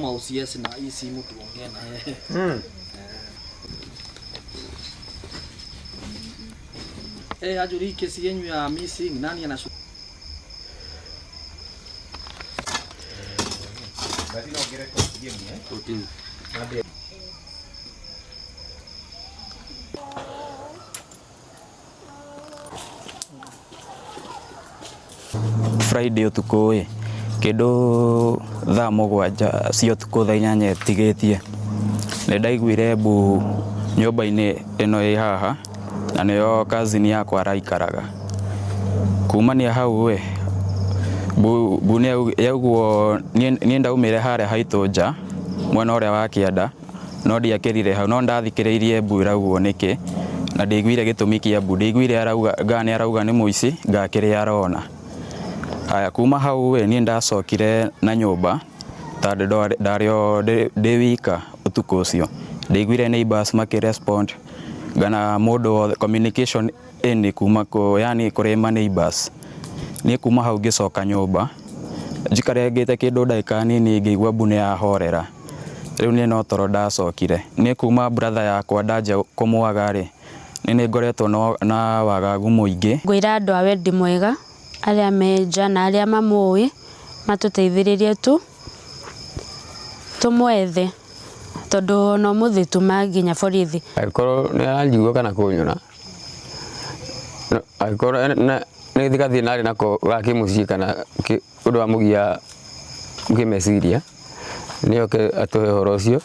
Ma OCS na hii simu tuongee na yeye. Eh, ajuri kesi yenyu ya missing nani anashu Friday ũtukũ ĩ kĩndũ thaa 7 cia ũtukũ, thaa 8 ĩtigĩtie, nĩ ndaiguire mbu nyũmba-inĩ ĩno ĩ haha, na nĩyo cousin yakwa araikaraga. Kumania hau ĩ mbu mbu nĩ yaugwo niĩ ndaumire harĩa haitũ nja mwena ũrĩa wa kĩanda, no ndiakĩrire hau, no ndathikĩrĩirie mbu ĩraugwo nĩkĩ na ndĩiguire gĩtũmi kĩa mbu. Ndĩiguire arauga nga nĩ arauga nĩ mũici nga kĩrĩa arona. Haya, kuma hau ĩ niĩ ndacokire na nyũmba tondũ ndarĩ o ndĩ wika ũtukũ ũcio. Ndĩiguire neighbors makĩ respond ngana mũndũ wothe communication ĩnĩ kuma kũ yani kũrĩ ma neighbors. Niĩ kuma hau ngĩcoka nyũmba njikarangĩte kĩndũ ndagĩka nini, ngĩigua mbu nĩ yahorera. Rĩu niĩ no toro ndacokire. Niĩ kuma brother yakwa ndanjia kũmwaga rĩ, niĩ nĩ ngoretwo na wagagu mũingĩ. Ngwĩra andũ a wendi mwega arĩa me nja na arĩa mamũĩ matũteithĩrĩrie tu tũmwethe, tondũ ona ũmũthĩ tuma nginya borithi. Angĩkorwo nĩ aranjigua kana kũnyona, angĩkorwo nĩ gathĩna arĩ nako ga kĩmũciĩ kana ũndũ wa mũgia kĩmeciria, nĩ oke atũhe ũhoro ũcio.